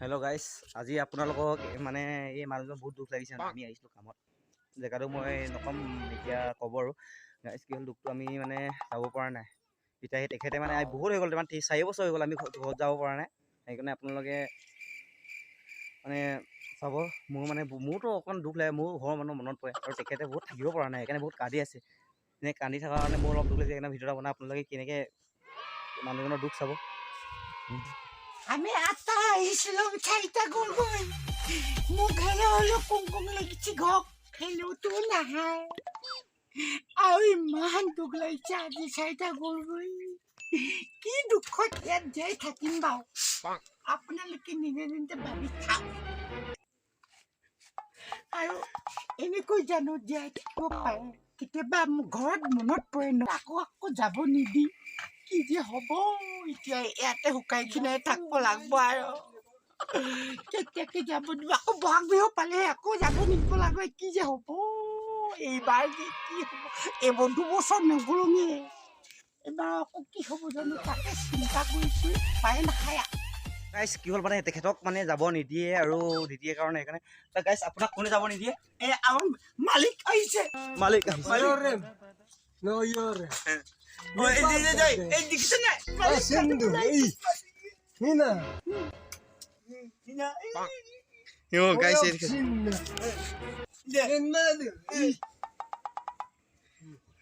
Hello' গাইছ, আজি আপোনালোকক মানে এই মানুহজন বহুত দুখ লাগিছে। আমি আহিছিলোঁ কামত, জেগাটো মই নক'ম এতিয়া, ক'ব আৰু গাইছ, কি হ'ল দুখটো, আমি মানে যাব পৰা নাই এতিয়া। সেই তেখেতে মানে বহুত হৈ গ'ল, মানে 4 বছৰ হৈ গ'ল, আমি ঘৰত যাব পৰা নাই। সেইকাৰণে আপোনালোকে মানে চাব, মোৰ মানে মোৰতো অকণ দুখ লাগে, মোৰ ঘৰৰ মানুহ মনত পৰে আৰু তেখেতে বহুত থাকিব পৰা নাই, সেইকাৰণে বহুত কান্দি আছে। এনে কান্দি থকাৰ কাৰণে মোৰ অলপ দুখ লাগিছে। সেইকাৰণে ভিডিঅ' এটা বনাই আপোনালোকে কেনেকৈ মানুহজনৰ দুখ চাব। আমি আঠটা আহিছিলো, চাৰিটা গ'লগৈ। মোক হেল্ল' হেল্ল' কুং কুং লাগিছে, ঘৰত হেল্ল'টো নাহে আৰু ইমান দুখ লাগিছে। আজি চাৰিটা গ'লগৈ, কি দুখত ইয়াত জীয়াই থাকিম বাৰু, আপোনালোকে নিজে নিজে ভাবি থাওক। আৰু এনেকৈ জানো জীয়াই থাকিব পাৰে? কেতিয়াবা মোৰ ঘৰত মনত পৰে ন, আকৌ আকৌ যাব নিদি। কি যে হ'ব এতিয়া, ইয়াতে শুকাই খিনাই থাকিব লাগিব আৰু কেতিয়াকে যাব দিব? আকৌ বহাগ বিহু পালে আকৌ যাব নিদিব লাগিব। কি যে হ'ব এইবাৰ, যে কি হ'ব এইবোৰ, 2 বছৰ নগ'লোঙে, এইবাৰ আকৌ কি হ'ব জানো, তাকে চিন্তা কৰিছোঁ, উপায় নাখায়। গাইছ, কি হ'ল মানে তেখেতক মানে যাব নিদিয়ে আৰু নিদিয়ে কাৰণে সেইকাৰণে। গাইছ, আপোনাক কোনে যাব নিদিয়ে? এই আমাৰ মালিক আহিছে। মালিক আহিছে। No llores. অ, এই যে, এই দেখিছে নাই? Haciendo, ey. Mira. অ' গাইছ, এই En madre.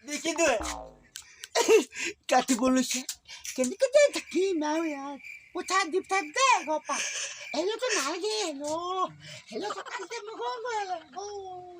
দেখি দে, কাটিব লৈছে। কেনেকৈ যে থাকিম আৰু ইয়াত? উঠা দি থাক দে ঘৰৰ পৰা। হেল্ল'টো নালাগে, হেল্ল' হেল্ল' থকাতে মই গ'ল।